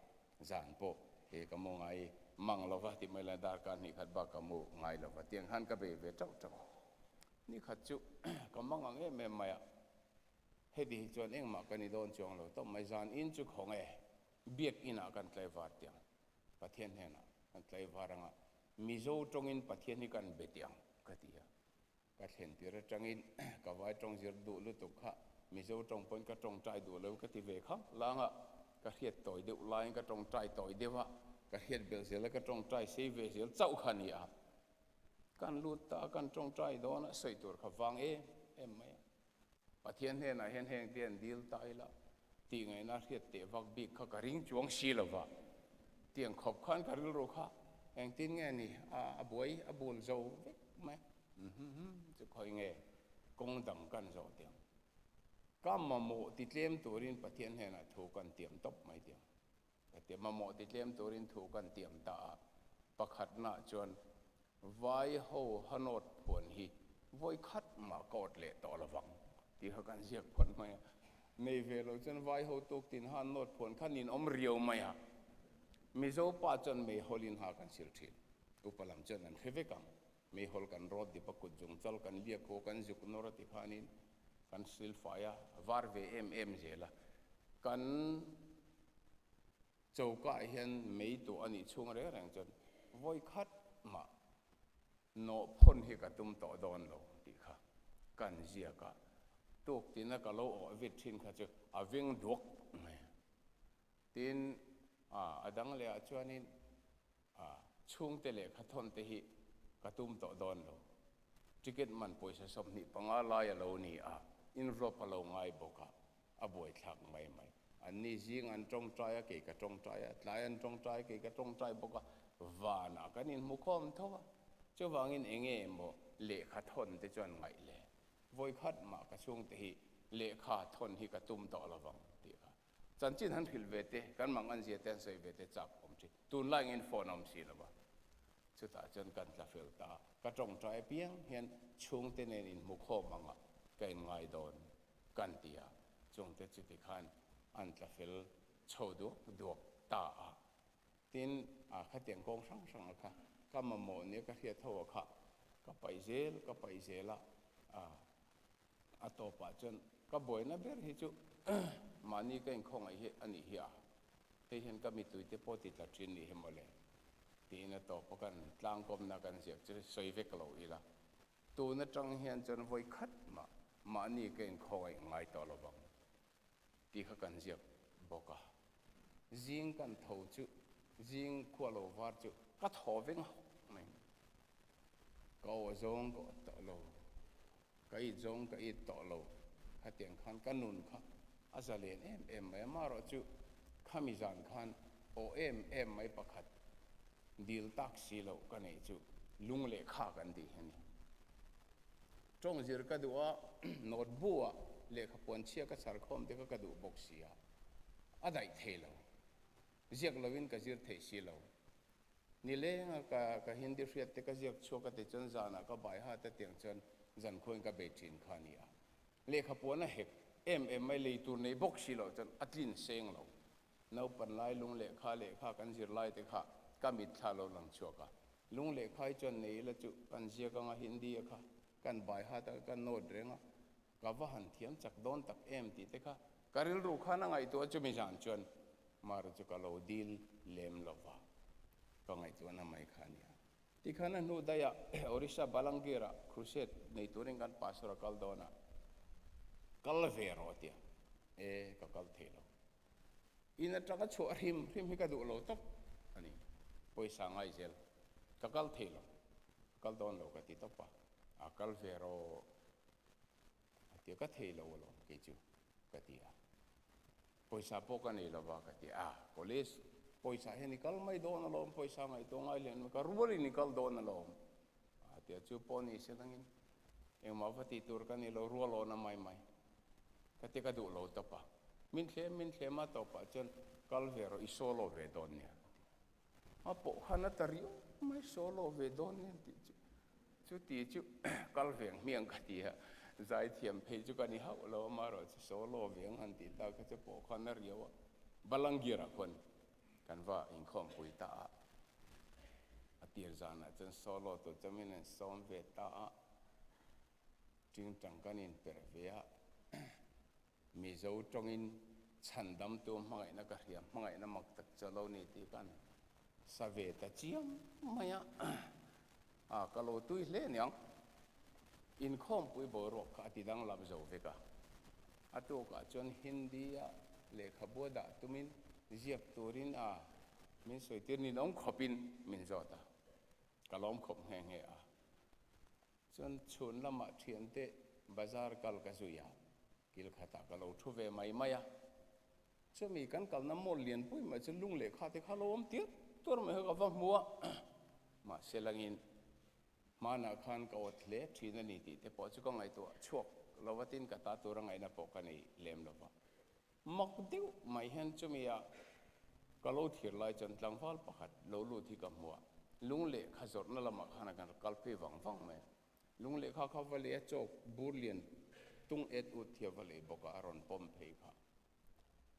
Zan pawh he ka mu ngai mang lo va ti mai la darkar hnih khat bak ka mu ngai lo va tiang khan ka bei ve tauh tauh a. Ni khat chu ka mang ang em em mai a, heti hi chuan engmah ka ni dawn chuang lo tawp mai zan in chu khawng e, biak inah kan tlaivar tiang Pathian hnenah kan tlaivar anga Mizo tawngin Pathian hi kan be tiang ka ti a. Ka thlen tir atangin ka vai tawng zir duh lutuk kha Mizo tawng pawn ka tawngtai duh lo ka ti ve kha langa ka hriat tawi deuh laiin ka tawngtai tawi deuh a. Ka hriat belh zel a, ka tawngtai sei ve zel chauh kha a ni a. Kan lut ta a, kan tawngtai dawn a, sawi tur kha vang em em mai a. Pathian hnenah hian heng te an dil ta ila tih ngaihna hriat teh vak bik kha ka ring chuang si lo va. Tiang khawp khan ka rilru kha engtin nge ni a buai a bul zo vek mai a. Chu khawi nge kawng dang kan zawh tiang. Ka mamawh ti tlem turin Pathian hnenah thu kan tiam tawp mai tiang. Ka ti mamawh ti tlem turin thu kan tiam ta a, pakhatnaah chuan vai ho hanawt phuan hi vawi khat mah ka awt leh tawh lovang tih kha kan ziak phawt mai a. Nei ve lo chuan vai ho tuk tin han nawt phuan kha nin awm riau mai a, Mizo pa chuan meihawlin ha kan sil thin. Upa lam chuan an hre vek ang. Meihawl kan rawt dip a, kut zung chal kan liak haw kan zuk nawr a ti khanin kan silfai a, a var ve em em zel a. Kan choka ah hian mei tuah a nih chhung reng reng chuan vawi khat mah nawh phawn hi ka tum tawh dawn lo tih kha kan ziak a, tuk tina ka lo awh vit thin kha chu a veng duak mai a. Tin, a dang leh ah chuanin A chhungte lehkha thawn te hi ka tum tawh dawn lo. Ticket man pawisa 25 lai a lo ni a, envelope a lo ngai bawk a, a buaithlak mai mai. Anni zing an tawngtai a, kei ka tawngtai a, tlai an tawngtai a, kei ka tawngtai bawk a, vanah kan inhmu khawm tho a. Chuvangin enge emaw lehkha thawn te chuan ngaih le. Vawikhat mah ka chhungte hi lehkha thawn hi ka tum tawh lovang tih kha. Chanchin han hrilh ve te, kan mang an zia te han sawi ve te chak awm thin. Tunlai ngin phone a awm si lo va. Chutah chuan kan tla fel ta a, ka tawngtai apiang hian chhungte nen inhmu khawm anga ka inngai dawn kan ti a, chungte chuti khan an tla fel chho duak duak ta a. Tin, a khatiang kawng hrang hrang a kha ka mamawh nia ka hriat ho a kha ka paih zel ka paih zel a, a. A tawpah chuan ka buaina ber hi chu mahni ka inkhawngaih hi a nih hi a, hei hian ka mituite pawh ti tla thin nih hi mawle tiin a tawpa kan tlangkawmna kan ziak chu sawi vek lo ila, tun atang hian chuan vawi khat mah mahni ka inkhawngaih ngai tawh lo vang tih kha kan ziak bawk a. Zing kan tho chu zing khua lo var chu ka thaw veng hawk mai. Ka aw zawng ka awt tawh lo. Ka it zawng ka it tawh lo. Khatiang khan ka nun kha a za len em em mai a. Amaherawh chu khami zan khan aw em em mai pakhat dil tak si loh ka neih chu lung leh kha kan tih hi a ni. Tawng zir ka duh a, notebook ah lehkha puan chhia ka chhar khawm te kha ka duh bawk si a, a daih thei lo. Ziak lovin ka zir thei si lo. Nileng a ka ka Hindi hriat te ka ziak chhuak a ti chuan zanah ka bai hat a tiang chuan zan khuain ka bei thin kha a ni a. Lehkha puan a hek em em mai lei tur nei bawk si loh chuan a tlin seng lo. Naupan lai lung lehkha lehkha kan zir lai te kha ka mitthla lo lang chhuak a. Lung lehkha hi chuan nei ila chu kan ziak anga Hindi a kha kan bai hat a ka note reng a ka va han thiam chak dawn tak em tih te kha ka rilru khan a ngaihtuah chumi zan chuan Mara chu ka lo dil lem lo va, ka ngaihtuahna mai kha a nia. Tikhan a hnu daihah Orissa Balangir-ah crusade nei turin kan pastor a kal dawn a, kal ve rawh a ti a, e ka kal thei lo. In atanga chhuah hrim hrim hi ka duh lo tawp a ni, pawisa ngai zel, ka kal thei lo, ka kal dawn lo ka ti tawp a, a kal ve rawh a ti a, ka thei lo alawm kei chu ka ti a. Pawisa pawh ka nei lova ka ti a, Police, pawisa hian i kal mai dawn alawm, pawisa ngaihtuah ngai leh ka rualin i kal dawn alawm a ti a, chu pawh ni se dangin engmah va tih tur ka ni lo, rual awna mai mai ka ti ka duh lo tawp a, min thlem min thlem a tawpah chuan kal ve rawh i solo ve dawn nia ka ti a, a pawh khan a ta riau mai solo ve dawn nia tih chu. Chuti chu kal veng hmiang ka ti a, zaithiam phei chu ka ni hauh lo, amaherawh chu solo veng han tih tak kha chu pawh khan a riau a, Balangir-ah khuan kan va inkhawmpui ta a, a tir zanah chuan solo tur chuan min han sawm ve ta a, tingtang kan inperh ve a. Mizo tawngin chhandamtu hmangaihna ka hria, hmangaihna mak tak chu a lo ni tih khan sa ve ta chiang mai a, a ka lo tui hle aniang. Inkhawmpui boruak kha a ti danglam zo vek a, a tukah chuan Hindi-a lehkhabu a dah tumin ziak turin a. Min sawitir ninawm khawpin min zawt a, ka lawm khawp nghe nghe a. Chuan chhun lamah thiante bazar kal ka zui a, kil khatah ka lo thu ve mai mai a. Chumi kan kalna mall lian pui mai chu lung leh kha te kha lo awm tir tur mai kha ka va hmu a, mahse langin hmanah khan ka awt hle thin a ni tih te pawh chu ka ngaihtuah chhuak lo va tin ka ta tur a ngaihna pawh ka nei lem lo va. Mak deuh mai hian chumi ah ka lo thir lai chuan tlangval pakhat lo lut hi ka hmu a, lung lehkha zawrhna lamah khan a kan kal phei vang vang mai a. Lung lehkha kha va lei a chawk bur lian tung et ut hi a va lei bawk a, a rawn pawm phei kha.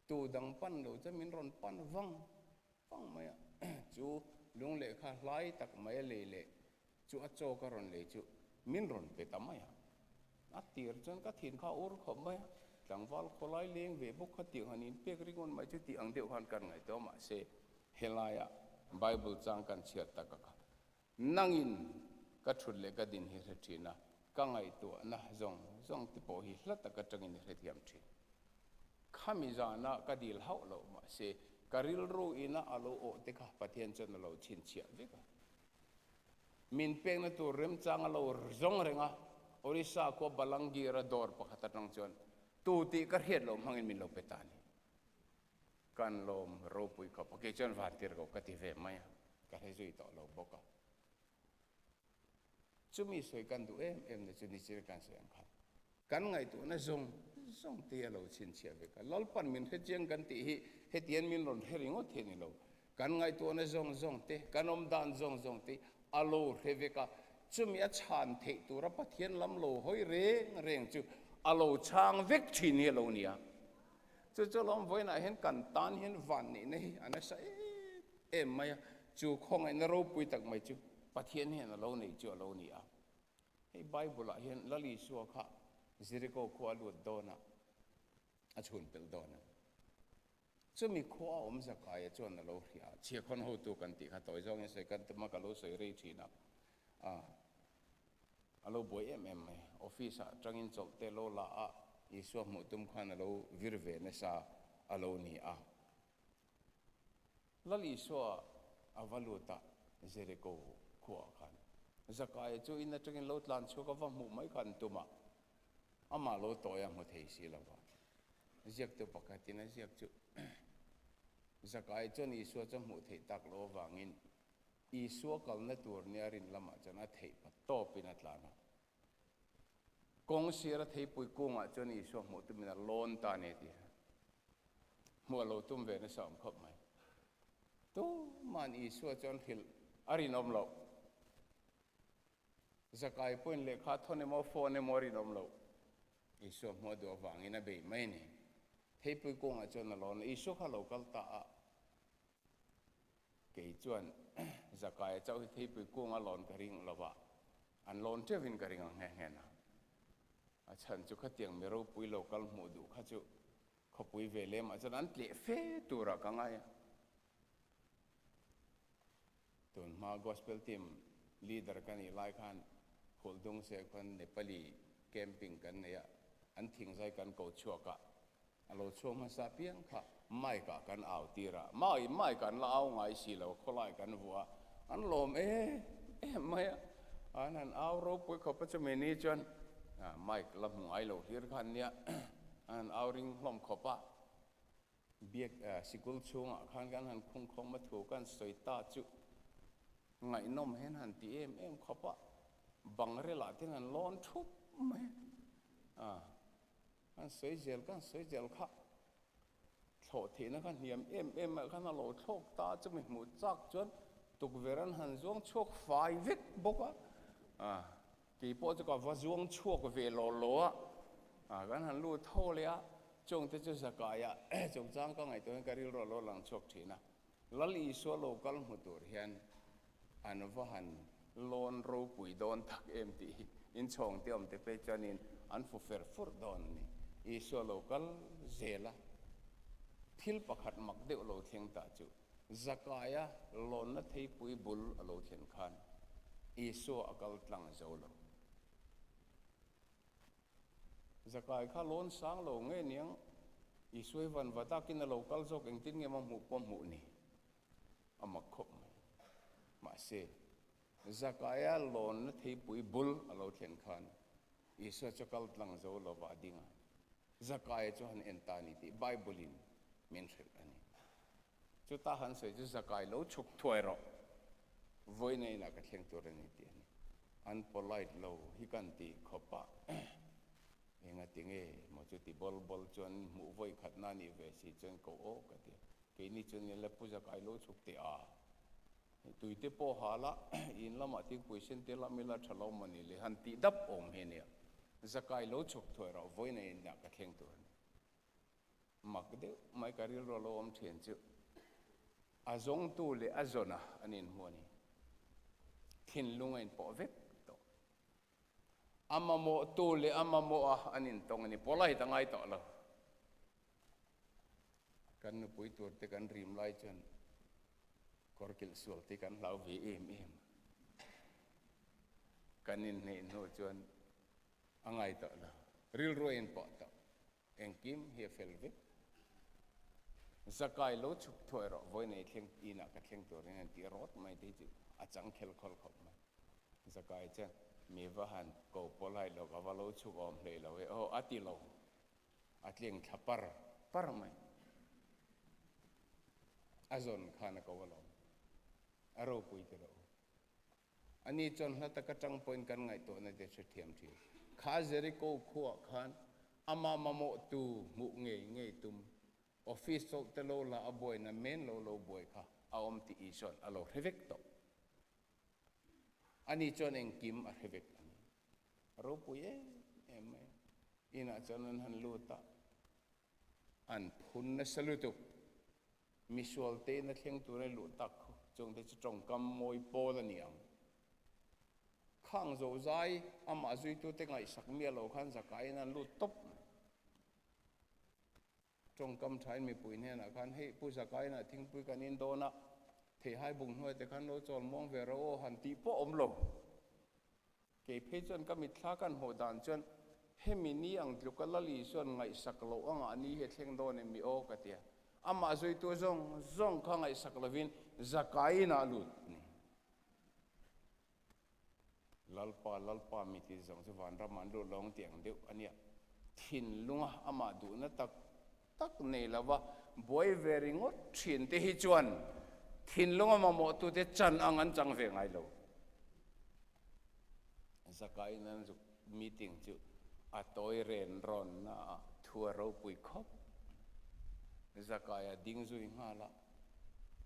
Tu dang pan lo chuan min rawn pan vang vang mai a, chu lung lehkha hlai tak mai a lei leh chu a chawk a rawn lei chu min rawn pe ta mai a. A tir chuan ka thin kha a ur khawp mai a, tlangval khawlai leng ve bawk kha tiang han inpek ringawn mai chu tih ang deuh khan kan ngaihtuah a, mahse helaia Bible chang kan chhiat tak a kha Nangin ka thut leh ka din hi hre thin a, ka ngaihtuahna zawng zawng te pawh hi hla tak atangin i hrethiam thin. Khami zana ka dil hauh loh mahse ka rilru ina a lo awh te kha Pathian chuan a lo chhinchhiah vek a. Min pekna tur remchang a lo zawng reng a, Orissa khua Balangir-a dawr pakhat atang chuan tu tih ka hriat loh hmangin min lo pe ta a ni. Kan lawm ropui khawp a, kei chuan van tir ko ka ti ve mai a, ka hre zui tawh lo bawk a. Chumi sawi kan duh em em na chu nichil kan sawi ang khan kan ngaihtuahna zawng zawng te a lo chhinchhiah vek a, Lalpan min hre chiang kan tih hi hetiang min rawn hre ringawt hi a ni lo, kan ngaihtuahna zawng zawng te, kan awm dan zawng zawng te a lo hre vek a, chumi a chhan theih tura Pathian lam lo hawi reng reng chu a lo chhang vek thin hi a lo ni a. Chu chu lawm vawiinah hian kan tan hian van nihna hi a nasa em em mai a, chu khawngaihna ropui tak mai chu Pathian hian a lo neih chu a lo ni a. Hei Bible-ah hian Lal Isua kha Jericho khua a lut dawn a, a chhun pelh dawn a. Chumi khua a awm Zakaia chuan a lo hria a, chhiakhawn hotu kan tih kha tawi zawngin sawi kan tum a, ka lo sawi rei thin a. A lo buai em em mai. Office ah tangin chawlh te lo la a, Isua hmuh tum khan a lo vir ve nasa a lo ni a. Lal Isua a va lut a, Jericho khuaah khan. Zakaia chu in atangin lo tlan chhuak a va hmuh mai khan tum a, amah lo tawi a hmu thei si lo va. Ziaktu pakhatin a ziak chu, Zakaia chuan Isua chu a hmuh theih tak loh avangin Isua kalna tur nia rin lamah chuan a theih pa tawpin a tlan a. Kawng sira theipui kungah chuan Isua hmuh tumin a lawn ta a ni tih hmuh a lo tum ve nasa awm khawp mai. Tuma'n Isua chuan hrilh a rinawm loh. Zakai pawhin lehkha thawn emaw phone emaw a rinawm loh. Isua hmuh a duh avangin a bei mai a ni. Theipui kungah chuan a lawn a, Isua kha a lo kal ta a. Kei chuan Zakaia chauh hi theipui kunga lawn ka ring lo va, an lawn teuhin ka ring ang nghe nghe na. A chhan chu khatiang mi ropui lo kal hmuh duh kha chu khawpui ve lemah chuan an tleh fe turah ka ngai a. Tun hma Gospel team leader ka nih lai khan Huldung se khuan Nepali camping kan nei a, an thingzai kan ko chhuak a, A lo chhuak hmasa piang kha mic ah kan au tir a, mai mic an la au ngai si lo, khawlai kan vuah a, an lawm em em mai a, an han au ropui khawp a, chumi ni chuan mic la hmu ngai lo hlir khan nia, an han au ring hlawm khawp a, biak sikul chhungah khan kan han khung khawm a, thu kan sawi ta chu ngaihnawm hian han ti em em khawp a, bang relah te hian an lawn thup mai a. Kan sawi zel kan sawi zel kha thlawh theihna kha hniam em em ah khan a lo thlawk ta a, chumi hmuh chak chuan tukverh an han zuang chhuak fai vek bawk a, ah kei pawh chu ka va zuang chhuak ve law law a, ah kan han lut tho leh a, chung te chu zakai ah chungchang ka ngaihtuah hian ka rilru a lo lang chhuak thin a, Lal Isua lo kal hmu tur hian an va han lawn ropui dawn tak em tih hi inchhawng te awm te phei chuanin an fu fer fur dawn a ni. Isua lo kal zel a, thil pakhat mak deuh lo thleng ta chu Zakaia lawnna theipui bul a lo thlen khan Isua a kal tlang zo lo. Zakai kha lawn sang lo nge niang Isua hi van va takin a lo kal zawk engtin nge maw hmuh pawh hmuh ni. A mak khawp mai. Mahse, Zakaia lawnna theipui bul a lo thlen khan Isua chu kal tlang zo lova a ding a, Zakaia chu han en ta a ni tih Bible-in min hrilh a ni. Chuta han sawi chu Zakai lo chhuk thuai rawh, vawiina inah ka thleng tur a ni tih a ni. An polite lo hi kan tih khawp a, engati nge maw chuti bawl bawl chuan hmuh vawi khatna a nih ve si chuan ko aw ka ti a, keini chuan nila Pu Zakai lo chhuk teh a, tuite pawh hal a, in lamah thingpui sen te lam ila tha lo maw ni le han tih dap awm hi a nia, Zakai lo chhuk thuai rawh, vawiina inah ka thleng tur a ni. Mak deuh mai ka rilru a lo awm thin chu a zawngtu leh a zawna an inhmu a ni. Thinlung a inpawh vek tawh. A mamawhtu leh a mamawha an intawng a ni. Polite a ngai tawh lo. Kan nupui tur te kan rim lai chuan kawr kilh sual te kan hlau ve em em. Kan inhneih hnu chuan a ngai tawh lo. Rilru a inpawh tawh. Engkim hi a fel vek. Zakai lo chhuk thuai rawh, vawi nei thleng inah ka thleng turin an ti rawt mai te hi chu a chang khel khawl khawp mai. Zakai chuan mi va han ko pawlai lo ka va lo chhuk awm hlei lo e aw a ti lo. A tleng thla par par mai. A zawn khan a ko alawm. A ropui ti rawh u. Ani chuan hla taka tang pawhin kan ngaihtuahna te hrethiam thin. Kha Jericho khuaah khan amah mamawhtu hmuh ngei ngei tum office chawlh te lo la a buaina men lo lo buai kha a awm tih Isua'n a lo hre vek tawh. Ani chuan engkim a hre vek a ni. A ropui em em mai a. Inah chuan an han lut a, an phun nasa lutuk. Misual tein a thleng tur a luh tak khu chung te chu tawngkam mawi pawl a ni ang. Khang zo zai amah zuitute ngaihsak miah lo khan zakaiin an lut tawp mai. Tawngkam thain mipui hnenah khan hei Pu Zakaina thingpui kan in dawn a, theihai bung hnuai te khan lo chawl muang ve rawh aw han tih pawh awm lo. Kei phei chuan ka mitthla kan hmuh dan chuan hemi ni ang tluka Lali chuan ngaihsak loh anga ni hi a thleng dawn em mi aw ka ti a. Amah zuitu zawng zawng kha ngaihsak lovin Zakaiin ah lut a ni. Lalpa, Lalpa mi ti zawng chu vanram an lut lo ang tih ang deuh a nia. Thinlunga amah duhna tak tak nei lova buai ve ringawt thin te hi chuan thinlunga mamawhtute chan ang an chang ve ngai lo. Zakain an zuk meeting chu a tawi ren rawnna ah thu a ropui khawp. Zakaia ding zui nghal a,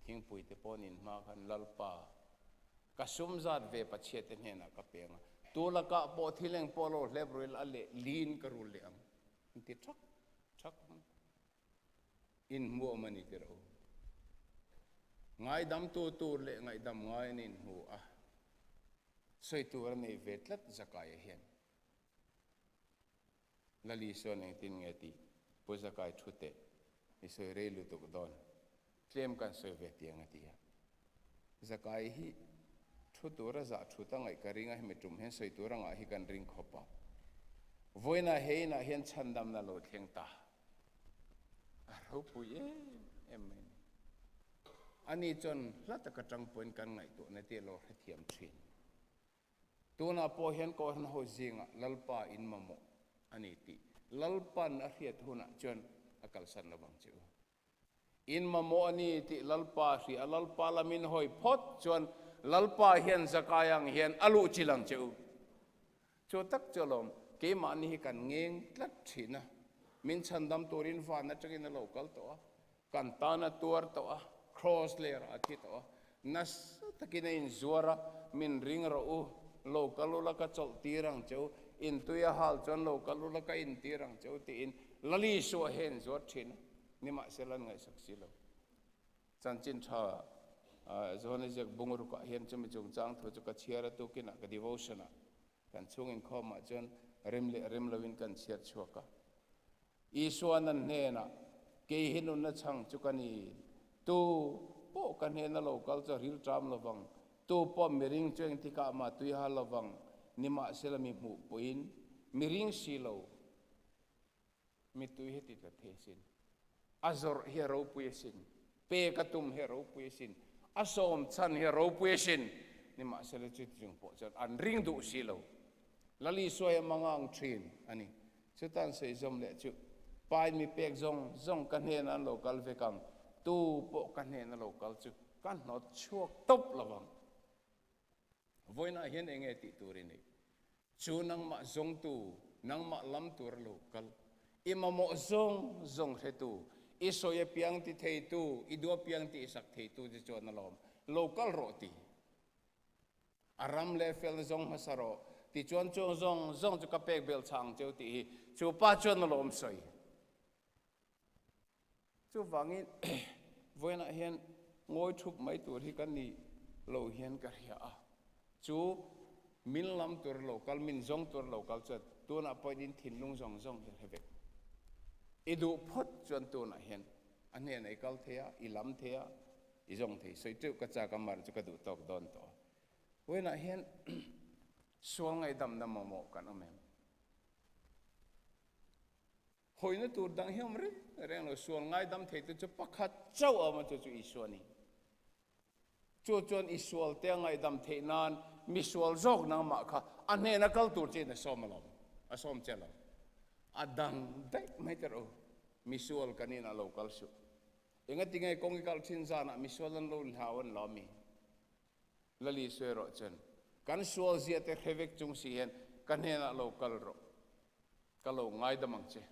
thingpui te pawh nin hma khan Lalpa ka sum zat ve Pathiate hnenah ka peng a, tu lakah pawh thil eng pawh lo hlep ruil a leh lin ka rul leh ang. An ti thak thak mai. Inhmuam a ni ti rawh u. Ngaidamtu tur leh ngaihdam ngai an inhmu a, sawi tur a nei ve tlat Zakaia hian. Lali sawn engtin nge tih Pu Zakai thu teh i sawi rei lutuk dawn, tlem kan sawi ve tiang a ti a. Zakai hi thu tura zah thut a ngaih ka ring a, hemi tum hian sawi tur a ngah hi kan ring khawp a. Vawiinah he inah hian chhandamna lo thleng ta. A ropui em em mai a ni. Ani chuan hla taka tang pawhin kan ngaihtuahna te a lo hrethiam thin. Tunah pawh hian Kohhran ho zingah Lalpa in mamawh a ni tih Lalpan a hriat hunah chuan a kalsan lovang che u. In mamawh a ni tih Lalpa hria a, Lalpa lamin hawi phawt chuan Lalpa hian zakai ang hian a luh chilh ang che u. Chu tak chu alawm, keimahni hi kan ngeng tlat thin a, min chhandam turin van atangin a lo kal tawh a, kan tan a tuar tawh a, cross lerah a thi tawh a, nasa takin a inzuar a, min ring rawh u, lo kal ula ka chawlh tir ang che u, intui a hal chuan lo kal ula ka intir ang che u tiin Lali Isua hi a inzuar thin a, nimahsela an ngaihsak si lo. Chanchin tha Johana ziak bungrukah hian chumi chungchang thu chu ka chhiar a, tukinah ka devotion ah kan chhung inkhawmah chuan rem leh rem loin kan chhiar chhuak a. Isuan an hnenah, Kei hi nunna chhang chu ka ni, tu pawh ka hnena lo kal chu a ril ṭam lovang, tu pawh miring chu engtikah mah tui ha lovang, nimahsela mi hmuh puiin miring si lo, Mittui hi ti tla thei asin. A zawrh hi a ropui asin. Pek a tum hi a ropui asin. A sawm chhan hi a ropui asin. Nimahsela chuti chung pawh chuan an ring duh si lo. Lal Isua hi a mangang thin a ni. Chutan sawi zawm leh chu, Pain mi pek zawng zawng ka hnenah an lo kal vek ang, tu pawh ka hnena lo kal chu ka hnawt chhuak tawp lo vang. Vawiinah hian eng nge tih tur i nei? Chu nangmah zawngtu, nangmah lam tur a lo kal. I mamawh zawng zawng hretu, i sawi apiang ti theitu, i duh apiang tih sak theitu che chuan a lawm. Lo kal rawh ti. A ram leh felna zawng hmasa rawh. Tichuan chuang zawng zawng chu ka pek bel chhang cheu tih hi chu pa chuan a lawm sawi. Chuvangin vawiinah hian ngawi thup mai tur hi ka ni lo hian ka hria a. Chu min lam tur lo kal, min zawng tur lo kal chuan tunah pawhin thinlung zawng zawng hi a hre vek. I duh phawt chuan tunah hian a hnenah i kal thei a, i lam thei a, i zawng thei. Sawi teuh ka chak a, mar chu ka duh tawk dawn tawh a. Vawiinah hian sual ngaihdamna mamawh kan awm em? Hawina tur dang hi awm reng reng lo, sual ngaidam thei te chu pakhat chauh a awm a, chu chu Isua a ni. Chu chuan i sual te a ngaihdam theih nan mi sual zawk nangmah kha a hnena kal tur chiin a sawm alawm, a sawm che lo. A dang daih mai te rawh u, mi sual kan inah lo kal suh. Engatinge kawng i kal thin zanah mi sual an lo hlau an lo a mi? Lali sawi rawh chuan, Kan sual zia te hre vek chung si hian ka hnenah lo kal rawh, ka lo ngaidam ang che.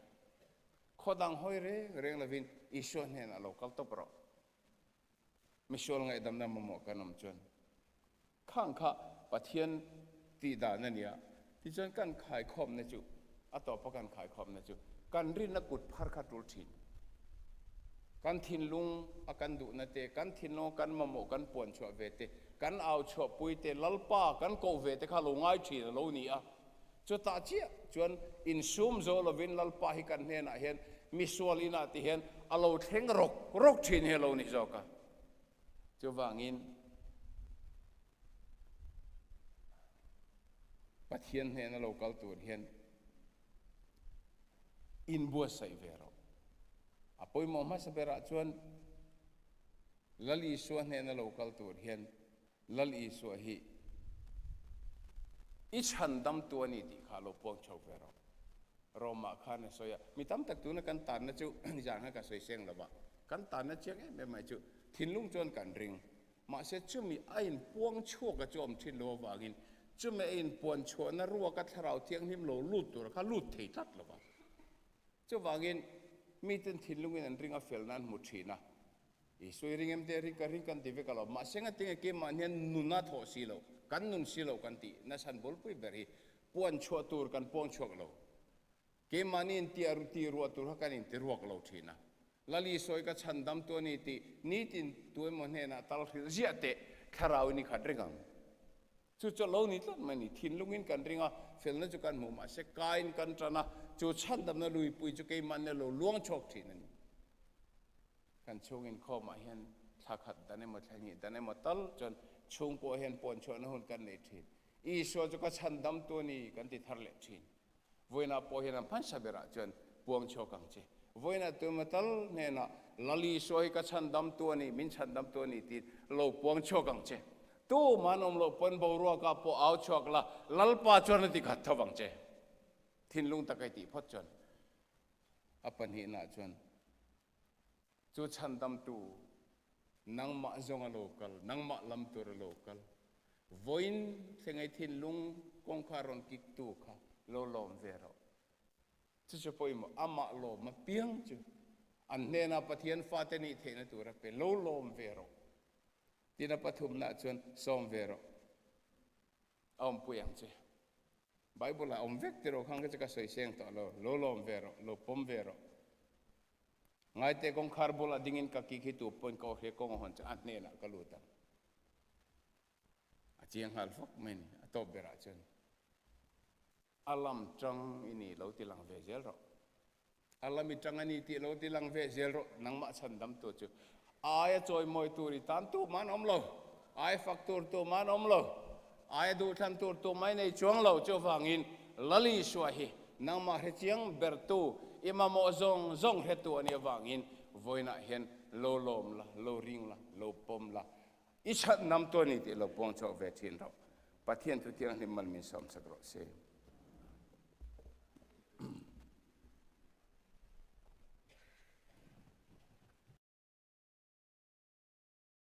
Khaw dang hawi reng reng lovin Isua hnenah lo kal tawp rawh. Misual ngaihdamna mamawh kan awm chuan khang kha Pathian tih dan a nia. Tichuan kan khaikhawmna chu, a tawpa kan khaikhawmna chu kan rinna kut phar kha tul thin. Kan thinlung a kan duhna te, kan thinlung a kan mamawh kan puan chhuah ve te, kan au chhuah pui te, Lalpa kan koh ve te kha lo ngai thin a lo ni a. Chutah chiah chuan insum zo lovin Lalpa hi kan hnenah hian misual inah ti hian a lo thleng rawk rawk thin hi a lo ni zawk a. Chuvangin Pathian hnena lo kal tur hian inbuatsaih ve rawh. A pawimawh hmasa berah chuan Lal Isua hnena lo kal tur hian Lal Isua hi i chhandamtu a ni tih kha lo puang chho ve rawh. Rome-ah khan a sawi a, mi tam tak tuna kan tanna chu nizan khan ka sawi seng lo va, kan tanna chiang em em mai chu thinlung chuan kan ring. Mahse chumi a inpuang chhuak a chu awm thin lo avangin chumi a inpuan chhuahna ruaka thlarau thianghlim lo lut tur kha lut thei tlat lo va. Chuvangin miten thinlungin an ring a fel nan hmu thin a, Isua i ring em te ring ka ring kan ti vek a lo. Mahse ngatinge keimah hian nun a thawh si lo, kan nun si lo kan tih nachhan bulpui ber hi puan chhuah tur kan puang chhuak lo. Keimahni inti ti ruah tur kha kan inti ruak lo thin a. Lali sawi ka chhan dam tu a ni tih nitin tu emaw hnenah tal hrilh ziah teh thlarau in i khat reng ang. Chu chu a lo ni tlat mai a ni. Thinlungin kan ring a, felna chu kan hmuh mahse kain kan tan a, chu chhandamna luipui chu keimahni a lo luang chhuak thin a ni. Kan chhung inkhawmah hian thla khat dan emaw thla hnih dan emaw tal chuan chhungkua hian puan chhuahna hun kan nei thin. Isua chu ka chhandamtu a ni kan ti thar leh thin. Vawiinah pawh hian an phansa berah chuan puang chhuak ang che. Vawiinah tuemaw tal hnenah Lal Isua hi ka chhandamtu a ni, min chhandamtu a ni tiin lo puang chhuak ang che. Tuman awm loh pawn boruakah pawh au chhuak la, Lalpa chuan a ti khat tho vang che. Thinlung taka i tih phawt chuan a pahnihnah chuan Chu chhandamtu, nangmah zawng a lo kal, nangmah lam tur a lo kal. Vawiin thlengei thinlung kawngkhar rawn kiktu kha lo lawm ve rawh. Chu chu pawimawh, amah lawm apiang chu an hnenah Pathian fate nih theihna tur a pe, lo lawm ve rawh. Tin a pathumnaah chuan sawm ve rawh. A awmpui ang che. Bible ah awm vek tiraw khang kha chu ka sawi seng tawh lo, lo lawm ve rawh, lo pawm ve rawh. Ngaite kawngkhar bulah dingin ka kik hi tu pawhin ka awhria kawng a hawn chu a hnenah ka lut ang. A chiang nghal fawk mai ni, a tawp berah chuan a lam tang i ni lo ti lang ve zel rawh. A lam i tang a ni tih lo ti lang ve zel rawh, nangmah chhandam tu chu aia chawimawi tur i tan tu man awm lo, aia fak tur tu man awm lo, aia duhthlan tur tu mai nei chuang lo. Chuvangin Lal Isua hi nangmah hre chiang bertu, i mamawh zawng zawng hretu a nih avangin vawiinah hian lo lawm la, lo ring la, lo pawm la. I chhandamtu a ni tih lo puang chhuak ve thin rawh. Pathian thu thianghlim mal min sawmsak rawh se.